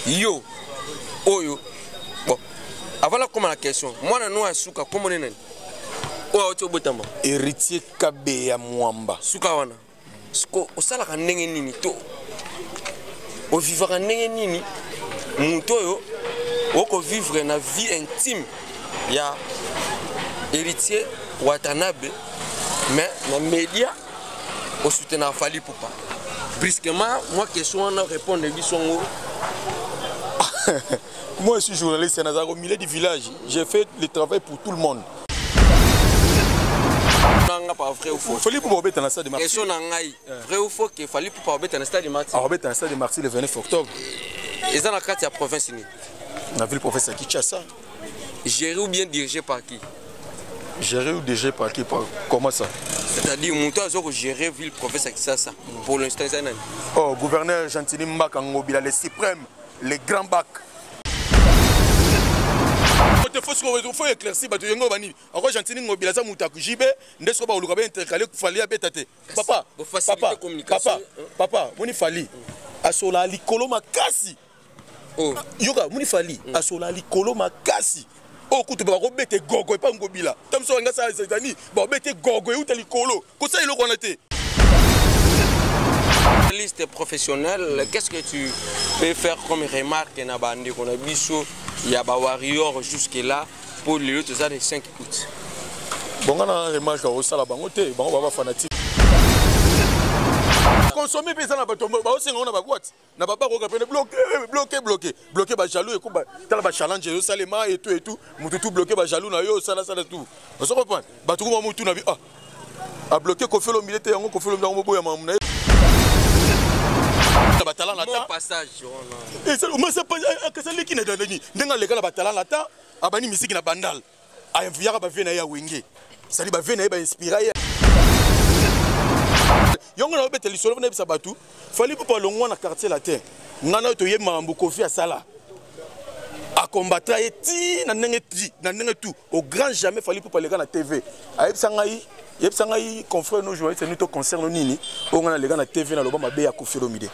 Yo oyo bon avant nakoma na question, mwana no ya suka kombo ne nani oyo auti obotama? Héritier Kabeya Mwamba. Suka wana siko osalaka ndenge nini to ovivaka ndenge nini moto oyo okovivre na vie intime ya Héritier Watanabe, mais na média osoutenaka Fally Ipupa brusquement? Moi, question wana, répondre biso yango. Moi, je suis journaliste nazalaka au milieu du village, j'ai fait le travail pour tout le monde. Nanga par vrai ou faux? Fally Ipupa obeta na stade Martyrs. Question na ngai, vrai ou faux ke Fally Ipupa obeta na stade Martyrs? Akobeta na stade Martyrs le 29 octobre. Eza na kati ya province nini? Na ville province ya Kinshasa. Géré ou bien dirigé par qui? Géré ou dirigé par qui? Par comment ça? C'est-à-dire moto aza kogérer ville province ya Kinshasa pour l'instant eza nani? Oh, gouverneur Gentiny Mbaka Ngobila, le suprême, le grand bac. Te faut éclaircir bato yengo banini ako Gentiny Ngobila aza moto akujibe nde soko bakoluka baintercale Fally abeta te. Papa, papa, papa, papa, moni Fally asola likolo makasi. Oh. Yoka, moni Fally asola likolo makasi oyo kutu bakobeta egogo epa Ngobila ta mosu anga sala ezani bakobeta egogo euta likolo kosala eloko wana te. Liste professionnelle, qu'est-ce que tu peux faire comme remarque na bandeko na biso ya ba warrior jusque là pour lelo toza le 5 août? Bonga na remarque osala bango te, bango baba fanatique consommer mpe eza na bato baosenga ngo na baboite na babakoka pene bloqué, bloqué, bloqué, bloqué bajaloux eko tala bachallenge ezosalema et tout et tout, motu tout bloqué bajaloux na yo osalasala tout, ozo comprendre bato kuma motu na bi ah abloqué Koffi Olomide te, yango Koffi Olomide yango moboya mamu na ye na batala na ta passage wana leki na nini ndenge aleka na batala na ta abandi misiki na Bandal, ayaka bavie na ye ya Wenge sali bavie na ye bainspira ye yango na obeta lisolo nayebisa bato Fally Ipupa alongwa na Quartier Latin. Ngai na yo toyebi makambo Koffi asala, akombatra ye ti na ndenge ti na ndenge tout au grand jamais. Fally Ipupa aleka na TV, ayebisa ngai, yebisa ngai confrère no journaliste ni to concerne nini oyo ngai naleka na TV naloba mabe ya Koffi Olomide.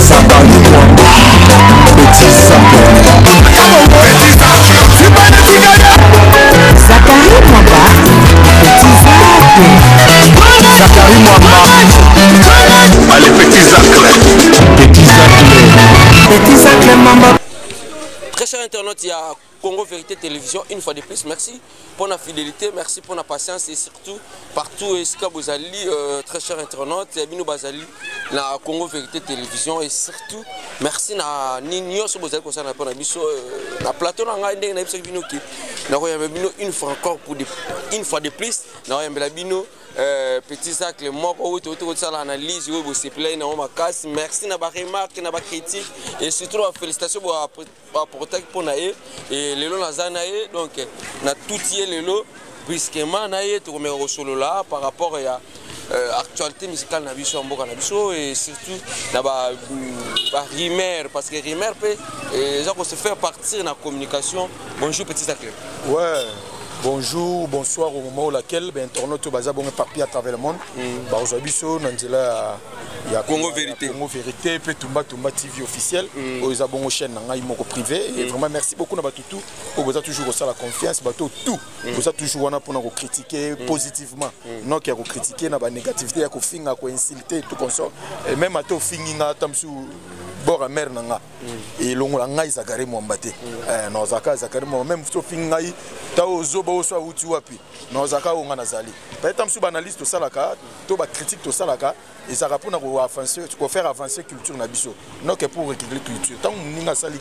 Zakari Mwamba, Petit Zacle. Zakari Mwamba, Petit Zacle. Zakari Mwamba. Allez, Petit Zacle. Petit Zacle. Petit Zacle Mwamba. Très cher internaute, il y a Congo Vérité Télévision, une fois de plus, merci pour la fidélité, merci pour la patience et surtout partout esika bozali, très cher internaute, ya bino bazali na Congo Vérité Télévision et surtout merci na nini nyonso bozali kosala mpona biso na plateau na ngai. Ndenge nayebisaki bino ke nakoyamba bino une fois encore pour de, une fois de plus nakoyambela bino petit Zacle moko oyo touti kosala analyse oyo bosepelaki nango makasi. Merci na baremarque, na bacritique et surtout na bafélicitation baapportaki mpo na ye. E lelo naza na ye, donc natuti ye lelo brusquement na ye, tokomeka kosolola par rapport ya actualité musicale na biso ya mboka na biso et surtout na barumeur, parce que rumeur mpe eza kose faire partir na communication. Bonjour, Petit Zacle. Ouais. Bonjour, bonsoir au moment où laquelle ben internaute baza bon éparpillé à travers le monde. Ba biso na nzela ya Congo Vérité. Congo Vérité pe Tumba Tumba TV officiel. Oyo eza bongo chaîne na ngai moko privé et vraiment merci beaucoup na bato tout oyo boza toujours kosala confiance, bato tout boza toujours wana mpona kocritiquer positivement, non ya kocritiquer na banégativité, ya kofinga, koinsulter, tout consort. Et même ata ofingi nga ata mosu bord ya mare na nga, elongola ngai Zakari Mwamba te. Nazalaka Zakari Mwamba. Même so ofingi ngai ta ozoba oso awuti wapi, nazalaka oyo ngai nazali. Peut-être mosusu baanalyse tosalaka to bacritique tosalaka ezalaka mpona kofaire avancer culture na biso, non que pour reculer culture. Ntango moninga asali,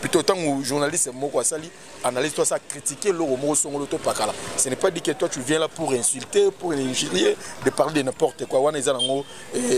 plutôt ntango journaliste moko asali analyse to asa critiquer eloko moko songolo to pakala, ce n'est pas dit que toi tu viens là pour insulter, pour injurier, de parler de n'importe quoi. Wana eza nango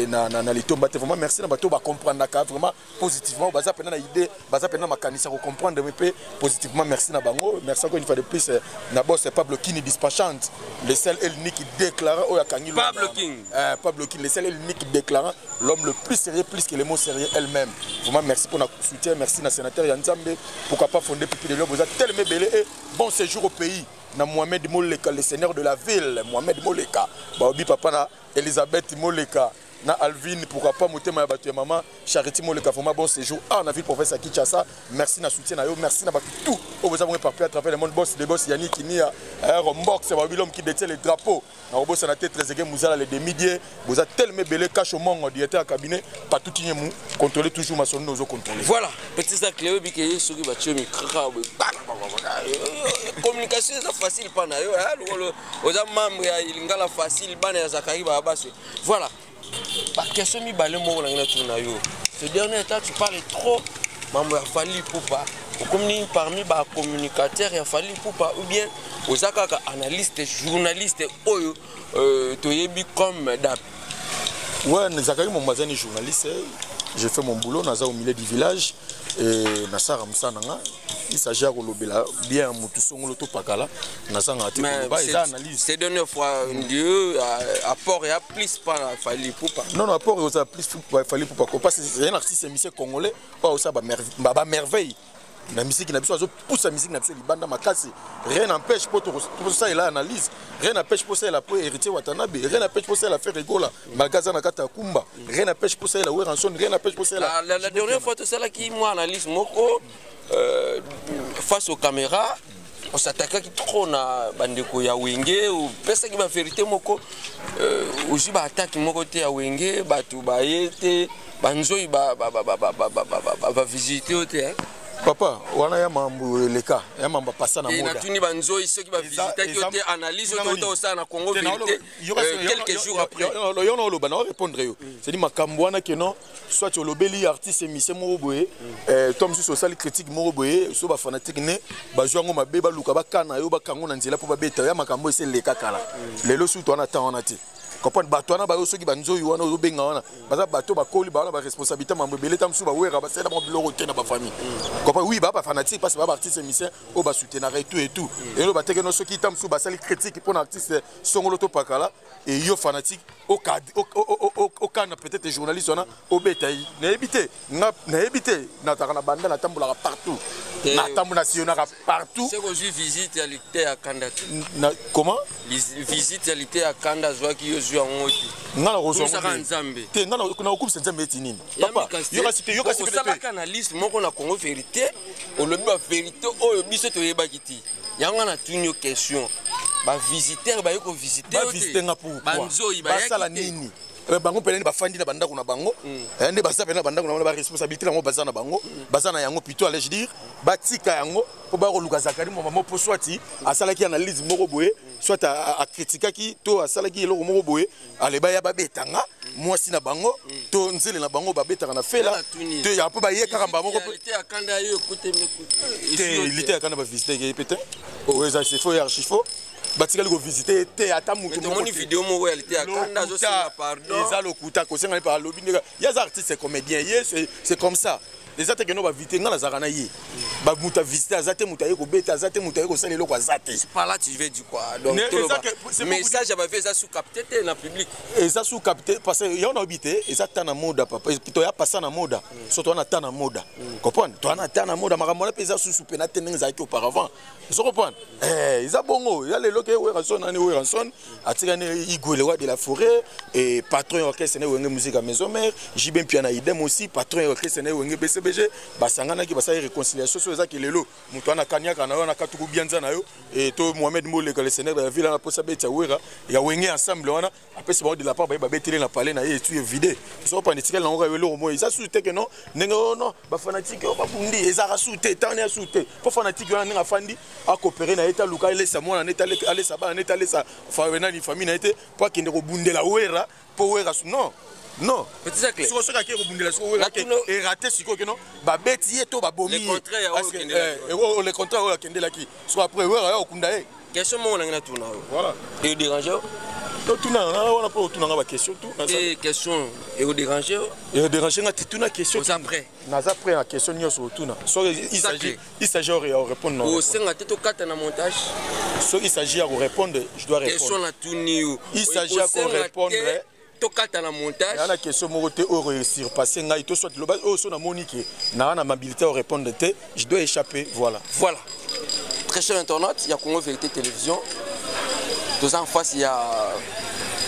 na litomba te. Vraiment merci na bato bacomprendaka vraiment positivement, baza mpena na idée, baza mpena makanisi ya kocomprendre mpe positivement. Merci na bango. Merci encore une fois de plus na boss Pablo Kini Dispachante, le seul et l'unique déclaré oyo akangi Pablo King. Pablo King, le seul et seul unique déclarant, l'homme le plus sérieux, plus que le mot sérieux elle-même. Vraiment merci pour notre soutien, merci na sénateur ya Nzambe, pourquoi pas fonder Pipi de l'Homme, vous êtes tellement belé et bon séjour au pays. Na Mohamed Moleka, le seigneur de la ville, Mohamed Moleka, baobi papa na Elisabeth Moleka, na Alvin, pourquoi pas motema ya bato ya mama Charity Moleka, vraiment bon séjour ah na ville province ya Kinshasa. Merci na soutien na yo, merci na bato tout oyo boza bongo éparpillé à travers le monde. Boss de boss Yannick Kinia, Rombox, baobi l'homme qui détient le drapeau na kobosana te, Trezeguet Muzala, le demi-dieu, boza tellement belé, Cash Mongo, directeur ya cabinet, partout tinyemu, contrôler toujours masolo nozo contrôler. Voilà, petit Zacle, oyebi ke ye soki batie micro communication eza facile mpa na yo, lokolo oza membre ya Lingala facile, bana ya Zakari Bababaswe. Voilà, baquestion mibale moko nangi natuna yo. Ce dernier temps, tu parles trop mambo ya Fally Ipupa. Okomi parmi bacommunicateur ya Fally Ipupa ou bien oza kaka analyste journaliste oyo toyebi comme d'hab? Ouais, Zakari Mombazani, journaliste, j'ai fait mon boulot, naza au milieu du village et nasara mosala na nga. Il s'agit ya kolobela bien motu songolo to pakala, nazanga te koloba, eza analyse. Ces dernières fois, Dieu apport ya plus pas na Fally Ipupa. Non, non, apport oza plus Fally Ipupa parce que c'est un artiste musicien congolais oyo osala bamerveille na musique na biso, azopusa musique na biso libanda makasi. Rien n'empêche po tosalela analyse, rien n'empêche po salela po Héritier Watanabe, rien n'empêche po salela Ferre Gola malgré aza na kati ya kumba, rien n'empêche po salela Werrason, rien n'empêche po salela. La dernière fois tosalaki mwa analyse moko face aux caméras, on s'attaquaki trop na bandeko ya Wenge, opesaki bavérité moko, ozwi baattaque moko te ya Wenge, bato baye te, banzoi bavisite yo te. Papa, wana ya mambo eleka, ya mambo pasa na moda. Natuni banzoi soki bavisitaki yo te, analyse oyo touta osala na Congo Vérité quelques jours après. Yo na oloba na répondre yo, c'est-à-dire makambo wana ke non, soit olobeli artiste émission moko boye, to mosusu osali critique moko boye, so bafanatique ne bazwi yango mabe, baluka bakana yo, bakango na nzela mpo babeta ya makambo ese eleka kala. Lelo surtout wana temps wana te, comprendre bato wana bayo, soki banzoi wana ozobenga wana, baza bato bakoli, bawana baresponsabilité, mambo ebele. Ta mosusu bawera basala bango biloko te na bafamille, comprendre. Oui, baa bafanatique parce que baa baartiste musicien oyo basoutenaka et tout et tout. Elo bateke no, soki ta mosusu basali critique mpona artiste songolo to pakala e yo fanatique okana peut-être journaliste wana obeta ye, nayebi te, nga nayebi te. Nazalaka na banda, natambolaka partout, natambola, nasillonnaka partout. Soki ozwi visite ya lite ya kanda te? Comment? Visite ya lite ya kanda azwaki yo, zwi yango te? Nga nakozwa Kumisaka Nzambe. Te, nga nakokumisa Nzambe eti nini, papa? Yokasi te, yokasi. Osalaka analyse moko na Congo Vérité, olobi bavérité oyo biso toyebaki te. Yango wana natuni yo question, bavisiteur baye kovisite yo te? Bavisite nga pourquoi? Banzoi basala bayaki te? Nini? Bango mpene bafandi na bandako na bango, nde baza pene na bandako na bango, na baresponsabilité nango baza na bango, baza na yango plutôt, allais-je dire, batika yango mpo bakoluka Zakari Mwamba mpo soit asalaki analyse moko boye, soit akritikaki to asalaki eloko moko boye, ale baya babetanga mwasi na bango to nzele na bango babetaka na fela Natuni. te ya mpo baye kaka mba moko. Lite ya kanda yo ekutemi? Te, lite ya kanda bavisite ye pe te. Oyo eza c'est faux et archi faux, batikali kovisite te ata motu moko Tomoni te. video moko ya lite ya kanda azosenga pardon. Eza lokuta, kosenga mpe alobi ndenge ye aza artiste comédien, ye c'est comme ça. Eza te keno bavite, nga nazalaka na ye, bamoto avisite aza te, moto aye kobeta aza te, moto aye kosala eloko aza te. Par là tu veux dire quoi donc? Eza c'est Message ya bavie eza sous capté te na public. Eza sous capté parce que yo nayebi te, eza ta na moda, papa, toya pasa na moda, so toza na ta na moda, comprendre, toza na ta na moda. Makambo wana mpe eza susu mpe na te ndenge ezalaki auparavant, ozo comprendre. Eza bongo eza lelo ke Werrason nani, Werrason atikani Igwe, le roi de la forêt et patron ya orchestre na Wenge Musique ya Maison Mère, JB Mpiana idem aussi, patron ya orchestre na Wenge BCBG, basanganaki, basali réconciliation. So ezaki lelo moto wana kaniaka na yo wana katuku bianza na yo e to Mohamed Moleka, le seigneur de la ville wana, mposa beti ya Wera ya Wenge ensemble wana, apesi bango de la part, baye babeteli na palais na ye etu evide. So opanda etikali nango kaka eloko moko eza susu te ke non, ndenge oyo non, bafanatike oyo babundi, ezalaka susu te, tani ya susu te, mpo fanatike wana ndenge afandi akopere na ye te, aluka alesa mwana nete, alesa bana nete, alesa nani, famille na ye te, mpo akende kobundela Wera, mpo Wera non, non. Petit Zacle. Siko soki akei kobundela siko Wera erate sikoyo keno babeti ye to babomi Le contraire ya oyo akendelaki. Le contraire oyo akendelaki, siko après Wera ya okunda ye. Question moko nangi natuna oyo. Voilà. Eodérange yo? Totuna wana mpo otunanga baquestion tu. Te, question eodérange yo? Edérange nga te, tuna question. Oza prêt? Naza prêt na question nyonso otuna. Soki il s'agit ya korépondre, non. Osenga te tokata na montage. Soki il s'agit ya korépondre, je dois Question répondre. natuni yo. Il s'agit ya Osenga korépondre. te. Tokata na montage. Na question moko te oyo surpassé ngai to soit loba oyo so namoni ke naa na mabilité à répondre te, je dois échapper, voilà. Voilà, très cher internaute ya Congo Vérité Télévision, toza en face ya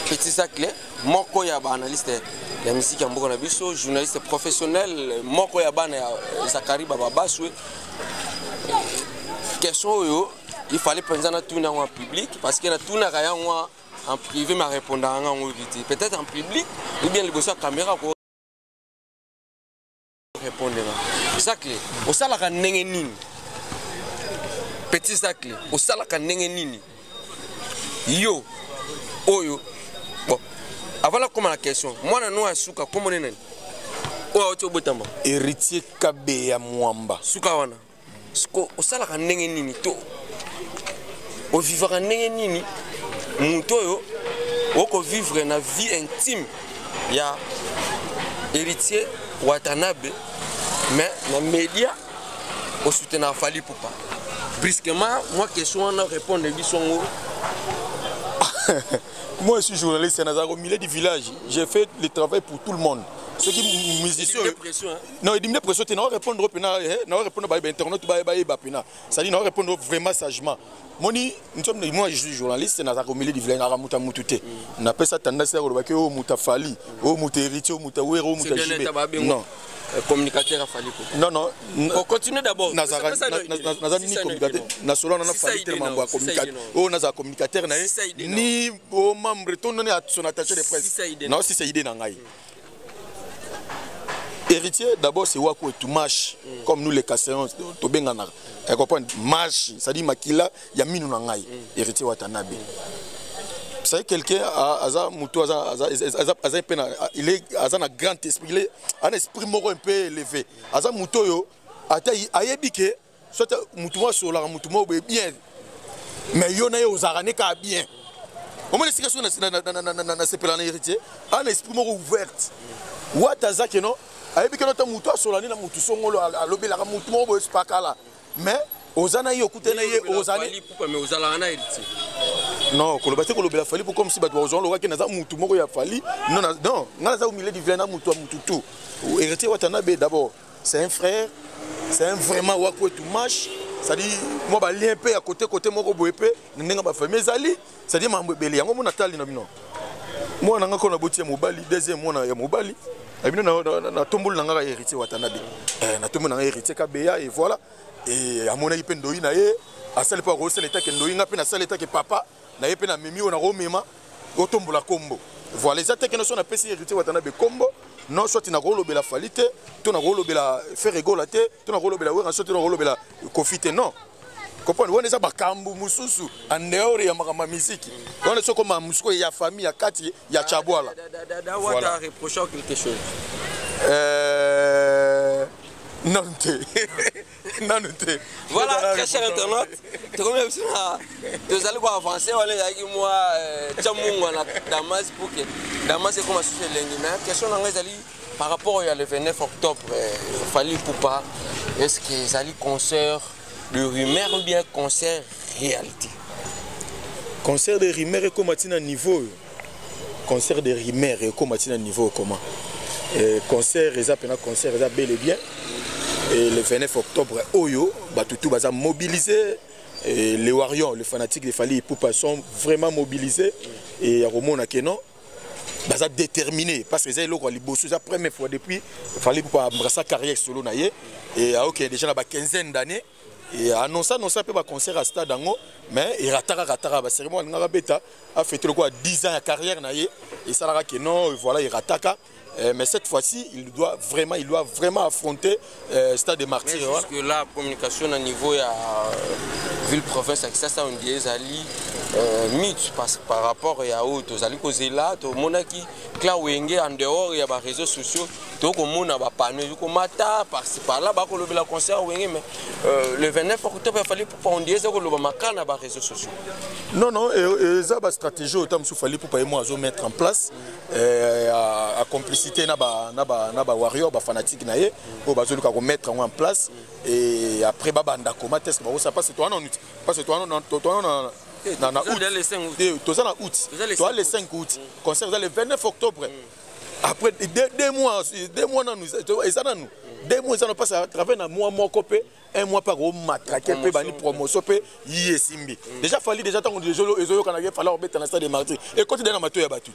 Petit Zacle, moko ya baanalyste ya misiki ya mboka na biso, journaliste professionnel, moko ya bana ya Zakari Bababaswe. Question oyo il fallait mpenza natuna yango en public, parce que natunaka yango en privé, ma répondaka yango vite. Peut-être en public ou bien liboso ya caméra ko répondre nga. Zacle, osalaka ndenge nini? Petit Zacle, osalaka ndenge nini yo oyo? Bon, avant nakóma na question, mwana no ya suka komone nani oyo auti obotama? Héritier Kabeya Mwamba. Suka wana siko, osalaka ndenge nini to ovivaka ndenge nini, moto oyo okovivre na vie intime ya Héritier Watanabe, mais na média osoutenaka Fally Ipupa? Brusquement, moi, question wana, répondre biso yango. Moi, je suis journaliste au milieu du village, j'ai fait le travail pour tout le monde. Ceux qui musiciens. Pression, hein? Non, il pression te, na répondre pena, na répondre ba internet, ba ba pena, ça dit na répondre vraiment sagement. Moni moi, je suis journaliste, nazaka au milieu du village, naka muta mutu te. Napesa tendance ya koloba ke oyo muta Fally, oyo muta Héritier, oyo muta Wera, oyo muta JB, non. Communicateur a Fally. Non, non. On continue d'abord. Naza ni communicateur nasolo na Fally te, mambo ya communicateur oyo nazala communicateur na ye ni o membre to nani, son attaché de presse. Na osisa idée na ngai. Héritier, d'abord, c'est wako etumash, comme nous les Kasséens tobenganaka, comprendre mash, c'est-à-dire makila ya minu na ngai. Héritier Watanabe, c'est quelqu'un aza mutu aza aza aza aza pe na, il est aza na grand esprit, il est un esprit moko un peu élevé. Aza mutu oyo ata ayebi ke soit mutu moko asolaka mutu moko boye bien, mais yo na ye ozalaka ne kaka bien. Omoni esika soki nasepela na Héritier, un esprit moko ouverte. Wata aza ke non, ayebi ke no ta mutu asola nde na mutu songolo, alobelaka mutu moko boye spakala, mais oza na ye, okute na ye, ozali. Ozalaka na Héritier. Non, koloba te, kolobela Fally po comme si bato bazwa lokaki naza mutu moko ya Fally. Non, non, nga naza au milieu du village, na mutu ya mutu tout. Héritier Watanabe, d'abord, c'est un frère, c'est un vraiment wako etumash, c'est-à-dire moi balien mpe ya côté côté moko boye mpe na ndenge bafamille ezali, c'est-à-dire mambo ebele. Yango mona tali na bino, mwana nga kona boti ya mobali, deuxième mwana ya mobali bino, natomboli na ngaka Héritier Watanabe, natomboli na nga Héritier Kabeya, et voilà. Et amonaki mpe ndoi na ye asali mpo akosala etake ndoi, nga mpe nasala etake papa na ye mpe namemi oyo nakomema otombola kombo. Voilà, eza te kende so napesi Héritier Watanabe kombo, non, soit nakolobela Fally te, to nakolobela Ferre Gola te, to nakolobela Werrason te, to nakolobela Kofi te, non. Comprendre wana eza makambo mosusu en dehors ya makambo ya misiki wana, soko makambo mosusu ya famille ya kati ya Chabwala. Voilà, reproche quelque chose? Nanu te, nanu te. Voilà, très cher internaute, tokomi biso na tozali koavance. Wana ezalaki mwa tia mungwa na damas pour que damas ekoma susu elengi. Mais question na ngai ezali par rapport ya le 29 octobre, Fally Ipupa, est ce que ezali concert de rumeur ou bien concert réalité? Concert de rumeur ekóma ntina niveau oyo, concert de rumeur ekóma ntina niveau ekoma. Concert eza mpena, concert eza bel et bien. Et le 29 octobre oyo, bato tu baza mobilisé, et les warriors, les fanatiques de Fally Ipupa sont vraiment mobilisés et ya komona ke non, baza déterminé, parce que eza eloko ya liboso, eza première fois depuis Fally Ipupa embrassa carrière solo na ye et aokende déjà na ba quinzaine d'années et annonça mpe baconcert à stade yango, mais erataka rataka. Bacérémonie alingaka beta afete lokola 10 ans ya carrière na ye, esalaka ke non, voilà, erataka. Mais cette fois-ci, il doit vraiment affronter Stade des Martyrs. Jusque là, communication à niveau ya ville province ya Kinshasa, on dit ezali mythe, parce que par rapport ya oyo tozali kozela, tomonaki clan Wenge en dehors ya ba réseaux sociaux, tokomona bapanneau ekomata par-ci par-là, bakolobela concert Wenge, mais le 29 octobre, Fally Ipupa, on dit eza koloba makala na ba réseaux sociaux. Non, non, eza bastratégie oyo ta mosusu Fally Ipupa ye mo azomettre en place à complicité na ba warrior, bafanatique na ye oyo bazoluka komettre yango en place et après babanda koma test bakosala, parce que towana parce que towana Na août, toza na août, toza le 5 août, concert eza le 29 octobre. Après 2 mois, 2 mois nanu eza, nanu 2 mois eza, na passe à travers na mois moko mpe un mois mpe akomatraquer mpe bani promotion mpe yi esimbi déjà. Fally déjà, ntango ezoyokana ke Fally akobeta na Stade de Martyr, ekoti de na matoi ya bato,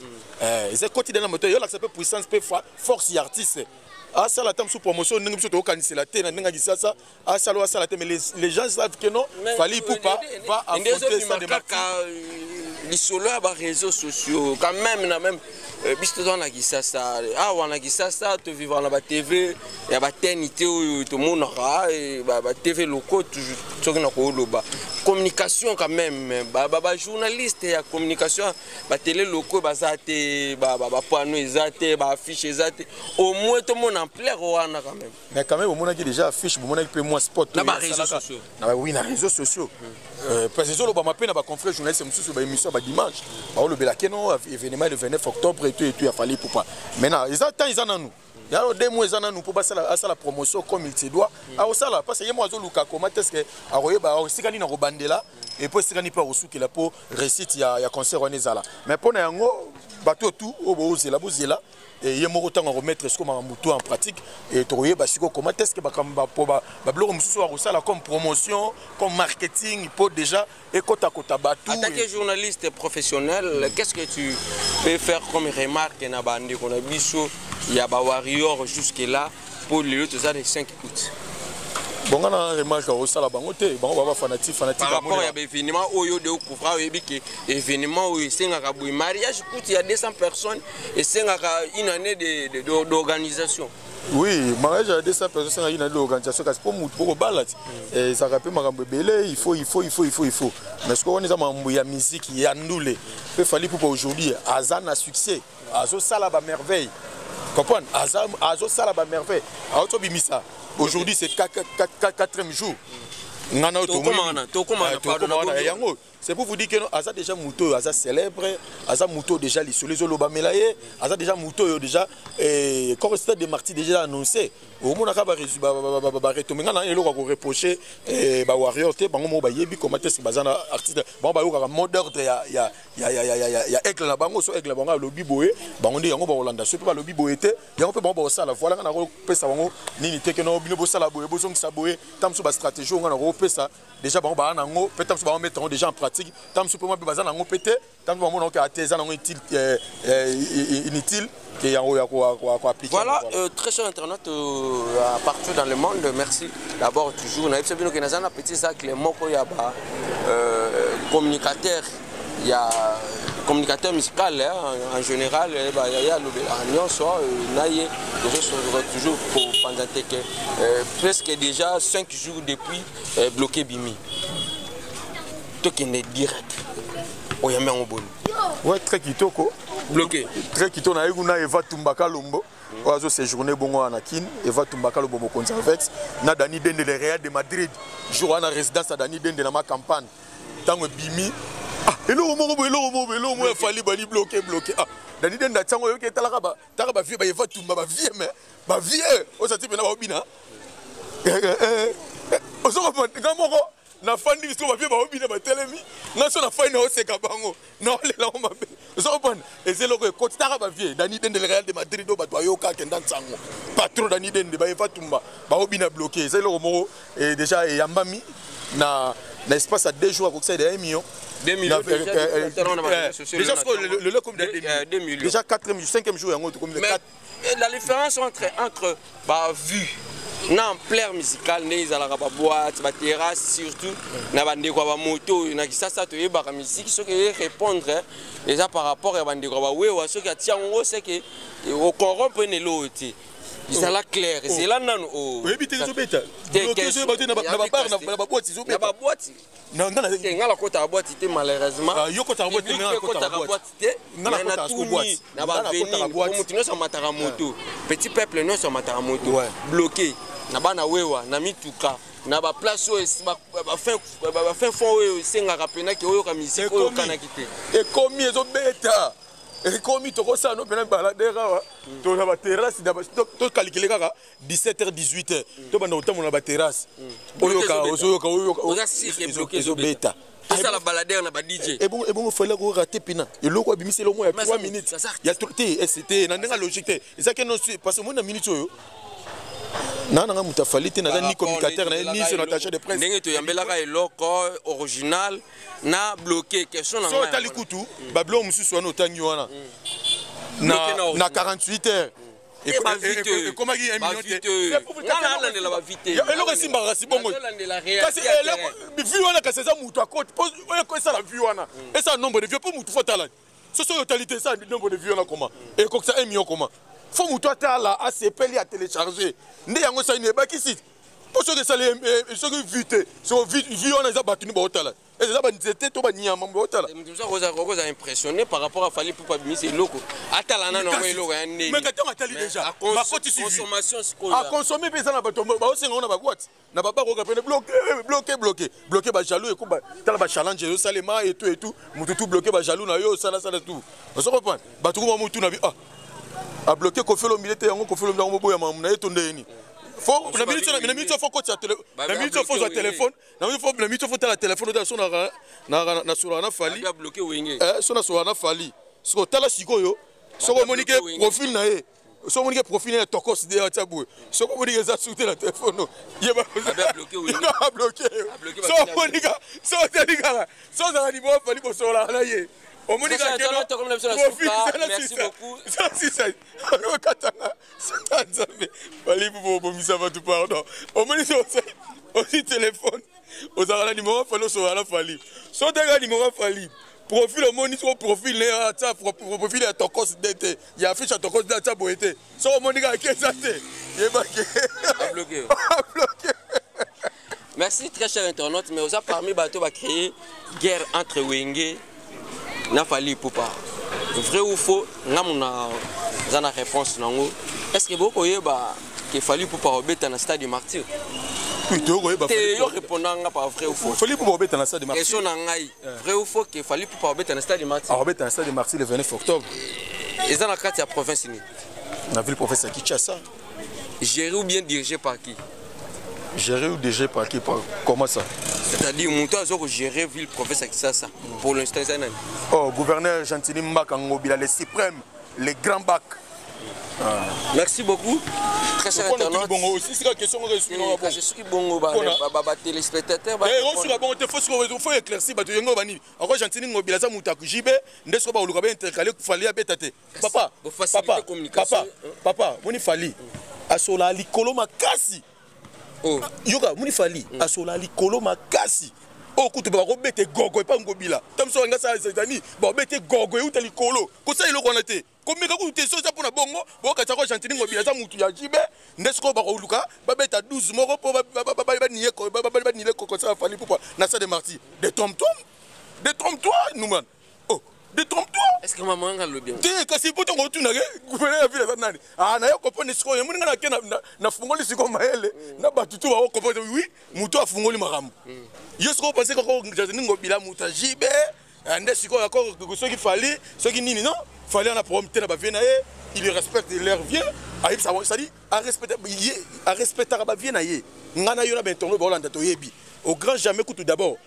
eza ekoti de na matoi, eyolakisa mpe puissance mpe force ya artiste. Asala ata mosusu promotion ndenge biso tokokanisela te na ndenge ya Kisasa, asala oyo asala te, mais les gens savent que non, Fally Ipupa va affronter Stade de Martyr. Lisolo ya baréseaux sociaux quand même, na même biso toza na Kisasa awa, na Kisasa tovivre na baTV ya bateni te oyo tomonaka, baTV locaux. Soki na koloba communication quand même, bajournaliste ya communication, batélé locaux baza te, bapanneau eza te, baaffiche eza te, au moins tomona ampleur wana quand même. Mais quand même omonaki déjà affiche, bomonaki mpe mwa spot. Na baréseaux sociaux. Oui, na réseaux sociaux, parce que ezolobama mpe na baconfrère journaliste mosusu, baémission ya badimanche, baolobelaki no événement le 29 octobre et tout et tout ya Fally Ipupa. Maintenant eza temps, eza nanu yalo 2 mois, eza nanu mpo basala, asala promotion comme il se doit. Akosala parce que ye moko azoluka koma te, ce akoyeba esika nini akobandela et po esika nini mpe akosukela mpo réussite ya concert wana ezala. Mais mpo na yango, bato tu oyo bozela, bozela ye moko ntango akomettre sikoyo makambo tout en pratique et tokoyeba sikoyo comment est ce que po babiloko mosusu akosala comme promotion, comme marketing, mpo déjà ekotakota bato. En tant que journaliste professionnel, qu'est-ce que tu peux faire comme remarque na bandeko na biso ya bawarrior jusque là pour lelo toza le 5 août? Bon, nga na remarque akosala bango te, bango baba fanatique, fanatique. Par rapport ya baévénement oyo de ocouvra, oyebi ke événement oyo esengaka boye, mariage kuti ya 200 personnes esengaka une année d'organisation. Oui, mariage ya 200 personnes esengaka une année d'organisation, kasi mpo motu pokobala ti ezalaka mpe makambo ebele, il faut, il faut, il faut, il faut, il faut. Mais soki wana eza makambo ya musique ya ndule mpe Fally Ipupa aujourd'hui aza na succès, azosala bamerveille, comprendre, azosala bamerveille, aotobimisa. Aujourd'hui c'est quatrième jour ngana yango. C'est pour vous dire que aza déjà moto oyo aza célèbre, aza moto déjà lisolo ezolobamela ye, aza déjà moto oyo déjà corps Stade de Martyr déjà annoncé, omonaka baretombées. Nga na eloko ya koreprocher bawarrior te, bango moko bayebi comment est-ce baza na artiste. Bango bayokaka mot d'ordre ya aigle na bango. So aigle na bango alobi boye, bango nde yango bakolanda. So mpe balobi boye te, yango mpe bango bakosala. Voilà, nga nakopesa bango nini te ke no bino bosala boye, bozongisa boye. Ta mosusu bastratégie oyo nga nakopesa déjà, bango baa nango mpe. Ta mosusu bango mettre yango déjà en pratique, ta mosusu mpe mwa mpe baza nango mpe te, ta mosusu bamona oke ate eza nango inutile ke yango ya koappliquer. Voilà, très cher internaute partout dans le monde, merci d'abord toujours nayebi bino ke naza na petit zacle moko ya ba communicateur, ya communicateur musical, hein, en général ya alobelaka nyonso na ye. Tozosoloka toujours kopanza te ke presque déjà 5 jours depuis bloqué bimi, tokende direct. Oyambi yango boni? Ouais, très kitoko. Bloqué. Très kitoko. Nayebi kuna Eva Tumbaka Lombo oyo azo séjourner bongo wana na Kine, Eva Tumbaka Lombo, mokonzi avec na Dani Dende, le Real de Madrid. Jour wana, résidence ya Dani Dende na ma campagne, ntango ebimi, ah, eloko moko boye, eloko moko boye, eloko moko efali bali bloqué, bloqué. Ah, Dani Dende atiango, oyoki etalaka talaka bavieux ba Eva Tumba, bavieux, mais bavieux osati mpena baobina, ozokomprendre. Nga moko nafandi biso, bavieux baobina, batelemi, nga so nafandi, naoseka bango, naolela ngo mabe, ozokomprendre. Eza eloko ekoti taka bavieux Dani Dende, le Real de Madrid, oyo bato bayoka akenda nsango, patron Dani Dende, baeva Tumba baobina bloqué. Eza eloko moko déjà eyambami na espace ya 2 jours, akokisa de 1 million. 2 millions déjà, le comme 2 millions. Déjà 4e, 5e jour yango tokomi. Mais la différence entre ba vue na ampleur musicale, nde ezalaka baboîte, baterrasse, surtout na bandeko ya bamoto oyo na Kisasa toyebaka musique, soki eye répondre eza par rapport ya bandeko ya bawewa. Soki atia yango, seke ocorrompre na eloko te, ezala clair, ezela nanu. Oyebi te, ezobeta te na babar, na baboîte. Ezobeta na baboîte. Nga nakotaka boîte te, malheureusement. Yo kotaka boîte te? Nga nakotaka boîte te, mais natuni na baveni, motu nyonso amataka moto, petit peuple nyonso amataka moto, bloqué na bana wewa, na mituka, na baplace oyo bafin fond oyo esengaka mpenaki oyoka musique oyo okanaki te. Ekomi, ezobeta, ekomi. Tokosala no mpena baladere awa, to na baterrasse, tokalikile kaka 17h 18h, tobanda kotambola na baterrasse, oyoka, ozoyoka, oyoka, ezobeta. Tosala baladere na ba DJ. Ebongo ebongo Fally akorater mpena eloko abimisi eloko ya 3 minutes ya te te na ndenge logique te. Eza ke non, parce que moi na minute oyo naa nanga moto afali te, naza ni communicateur na ye ni son attaché de presse. Ndenge toyambelaka eloko original na bloqué question na ngai. So otali kutu babiloko mosusu wana otangi wana na 48 heures ekomaki 1 million te. Eloko esimbaka kasi bongo, kasi vue wana, kasi eza motu akoti po esala vue wana, esala nombre de vues mpo motu fo tala. Soki oyo otali te, esala nombre de vues wana koma ekokisa 1 million koma fo motu atala, asepeli, atelecharge nde yango esali ebakisi. Mpo soki esali, soki vue te, soki vue wana eza bato ni baotala, eza banzete to banyama baotala. Okozala impressionné par rapport à Fally Ipupa abimisi eloko, atala nano yango eloko ya ndeni. Mais ntango atali déjà, bakotisi vue, aconsommer mpe eza na bato baosenga ngo na baboîte na babakoka pene bloqué, bloqué, bloqué, bloqué. Bajaloux ekoba tala bachallenge ezosalema et tout et tout, motu tout bloqué, bajaloux na yo osalasala tout, ozo comprendre. Bato kuma motu na bi ah abloqué Koffi Olomide te, yango Koffi Olomide yango moboya mamu na ye to ndeni. Fo na minute, na minute fo kotisa, na minute fo zwa telefone, na minute fo tala telefone otala so na solaka na Fally, so na solaka na Fally. Sikoyo tala sikoyo, soki omoni ke profil na ye, soki omoni ke profil na ye tokos de atia boye, soki omoni ke eza su te na telefone, yeba abloqué. So omoni ka, so otali kaka, so ozala nimero Fally kosolaka na ye, omoni kaka okatanga saka Nzambe Fally po obomisa bato. Pardon, omoni so osi telefone ozalaka na nimero Fally, osolaka na Fally, so oteka nimero Fally, profil omoni soko profil ne atia profil ya tokos de te, ya affiche ya tokos de atia boye te, soko omoni kaka ke eza te, yebake abloqué. Merci, très cher internaute. Mais oza parmi bato bacréer guerre entre Wenge na Fally Ipupa, vrai ou faux? Ngamu na eza na réponse nango. Est ce que bokoyeba ke Fally Ipupa obeta na Stade Martyr? Tokoyeba. Te, yo répondanga nga par vrai ou faux. Fally Ipupa obeta na Stade Martyr. Question na ngai, vrai ou faux ke Fally Ipupa obeta na Stade Martyr? Obeta na Stade Martyr le 29 octobre. Eza na kati ya province nini? Na ville province ya Kinshasa. Géré ou bien dirigé par qui? Géré ou dirigé par qui? Par comment ça? C'est-à-dire moto aza kogérer ville province ya Kinshasa pour l'instant eza nani? Oh, gouverneur Gentiny Mbaka Ngobila, le suprême, le grand bac. Ah. Merci beaucoup, très cher internaute. Bongo aussi sika question ngo esuki. Kasi soki bongo batéléspectateur. Osuka bongo te, faut éclaircir bato yengo banini. Ako Gentiny Ngobila aza moto akujibe nde soko baluka baintercale Fally abeta te. Papa, papa, papa, papa, moni Fally asola likolo makasi. Yoka, moni Fally asola likolo makasi oyo kutu bakobeta gogo epa Ngobila ta mosu anga sala ezani, bakobeta gogo euta likolo kosala eloko wana te, komeka kutu te. So eza mpona bongo bokatisa ko Gentiny Ngobila aza mutu ya jibe nde sikoyo bakoluka babeta 12 moko mpo banie kokosala Fally Ipupa na Stade Martyr. Détrompe-toi, détrompe-toi, Numan. Oh, détrompe-toi. Est ce que mama nga alobi? Te, kasi po ntongo otunake gouverneur ya ville aza nani? Ah, naye comprendre sikoyo, emoni nga nake nafungoli sikoyo mayele na bato tu bao comprendre. Oui, moto afungoli makambo yo sikoyo parce kaka Gentiny Ngobila moto ajibe nde sikoyo ako soki Fally soki nini. Non, Fally ana problème te na bavieux na ye, il respecte leur vieux, ayebisa, c'est-à-dire arespectaka bavieux na ye. Ngai na yo na bainterno baolanda, toyebi au grand jamais kutu. D'abord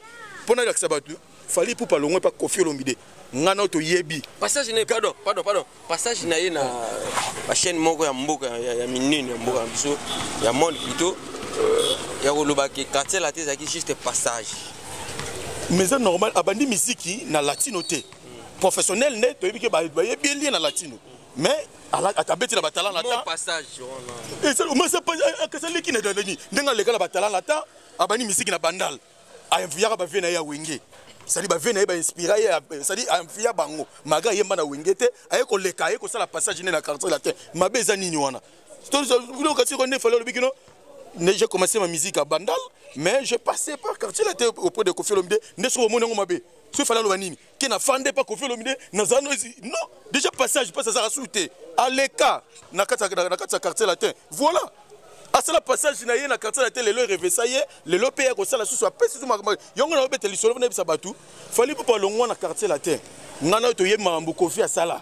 mpo nalakisa bato, Fally Ipupa longwe mpa Koffi Olomide, ngai na toyebi. Passage na ye, pardon, pardon, pardon, passage na ye na bachaîne moko ya mboka ya minene ya mboka na biso, ya monde plutôt, ya koloba ke Quartier Latin ezalaki juste passage. Mais eza normal, abandi misiki na Latino te professionnel nde toyebi ke bayebi elie na Latino, mais abeti na batala na ta passage. Leki na nini ndenge aleka na batala na ta, abandi misiki na Bandal, ainviyaka bavieux na ye ya Wenge, c'est-à-dire bavieux na ye bainspira ye, c'est-à-dire ainvia bango malgré ayemba na Wenge te, aye koleka, aye kosala passage nde na Quartier Latin. Mabe eza nini wana? Kasi nde Fally olobi kino j'ai commencé ma musique à Bandal, mais j'ai passé par Quartier Latin auprès de Koffi Olomide. Nde soki omoni yango mabe, soki Fally aloba nini ke na fande pa Koffi Olomide nazala no non, déjà passage passe azalaka su te, aleka na kati ya Quartier Latin. Voilà, asala passage na ye na Quartier Latin, lelo erevesa ye, lelo mpe ya kosala susu apesi su yango na obeta lisolo nayebisa bato. Fally mpo alongwa na Quartier Latin, ngai na oyo toyebi makambo Koffi asala,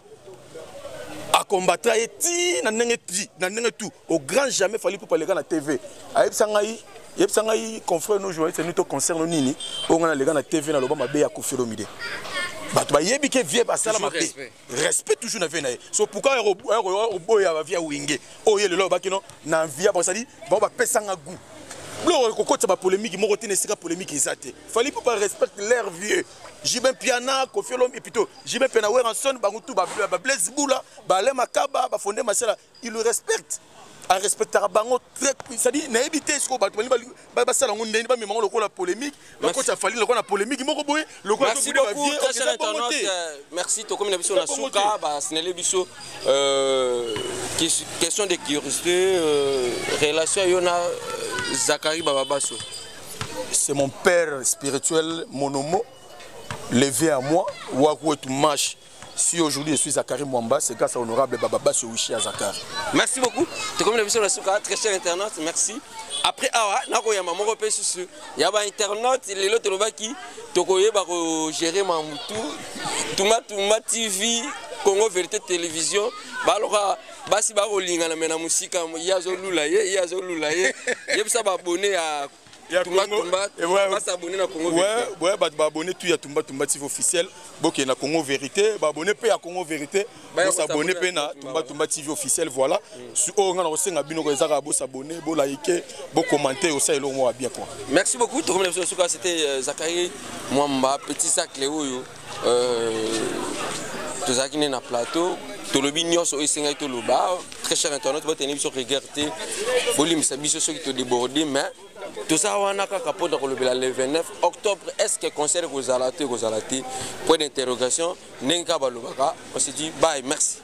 akombatra ye ti na ndenge ti na ndenge tout au grand jamais. Fally mpo aleka na TV, ayebisa ngai. Yebisa ngai, confrère, no journaliste ni to concerne nini oyo ngai naleka na TV, naloba mabe ya Koffi Olomide. Bato bayebi ke vieux basala Toujours mabe. Respect. Respect toujours na vieux na ye. So pourquoi oboya bavieux ya Wenge oyo ye lelo alobaki no na envie ya basali bango bapesanga goût? Biloko kokotisa bapolémique moko te na esika polémique eza te. Fally mpo barespecte leur vieux JB Mpiana, Koffi Olomide, plutôt JB Mpiana, Werrason, bango tu, baBlaise Bula, baAlain Makaba, bafonde Masala, il le respecte, arespectaka bango très. C'est-à-dire, nayebi te sikoyo bato balingi basala yango ndeni, bamema yango lokola polémique, bakotisa Fally lokola na polémique moko boye, lokola Merci beaucoup, très cher internaute. Merci. Tokomi na biso na Eza bongo suka. te. Basinale biso question de curiosité, relation yo na Zakari Bababaso. C'est mon père spirituel, mon homo levé à moi, Waku Mash. Si aujourd'hui je suis Zakari Mwamba, c'est grâce à honorable Bababaso Wishi Zakari. Merci beaucoup. Tokomi na biso na suka, très cher internaute, merci. Après awa nakoyamba moko mpe susu ya bainternaute. Lelo tolobaki tokoyeba kogérer mamutu Tumba Tumba TV, Congo Vérité Télévision. Baloka basi bakolingana me na mosika, ye azolula ye, ye azolula ye. Yebisa baabonnés ya Ya Tumba Congo. Tumba Et ouais, basabonner na Congo Vérité. Ouais, bato baabonnés tu ya Tumba Tumba TV officiel, bokende na Congo Vérité. Baabonnés mpe ya Congo Vérité, Baya bosabonner kosabonner mpe na na Tumba Tumba TV officiel. Voilà. Oyo nga na kosenga bino ezaka bosabonner, bolike, bocommenter, osala eloko moko ya bien quoi. Merci beaucoup. Tokomi na biso na suka. C'était Zakari Mwamba, petit sacle oyo tozalaki nde na plateau. Tolobi nyonso oyo esengaki toloba. Très cher internaute, boteni biso rigueur te, bolimbisa biso soki todéborde, mais toza wana kaka mpona kolobela le 29 octobre. Est ce que concert ekozala te, ekozala te? Point d'interrogation. Ndenge kaka balobaka, on se dit bye, merci.